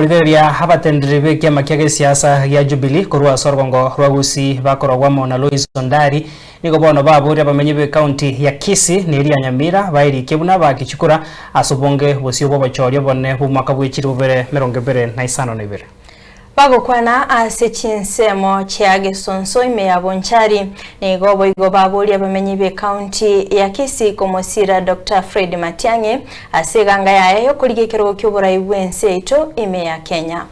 Rigereria abateneneri b'ekiama kia gesiasa gia Jubilee korwa ase orogongo rwa Gusii bakorogwa amo na Lois Ondari nigo bono baboria abamenyi b'ecounty ya Kisii na eria Nyamira baerikie buna bakichikura ase obonge bosio bw'obochori obonene bw'omwaka bwe chilifu bibere merongo ebere na isano na ibere. Bagokwana ase chinsemo chia Gesonso ime ya Bonchari, nigo boigo baboria abamenyi b'ecounty ya Kisii komosira Doctor Fred Matiang'i ase eganga yaye y'okorigia ekerogo ki'oborai bw'ense yaito ime ya Kenya.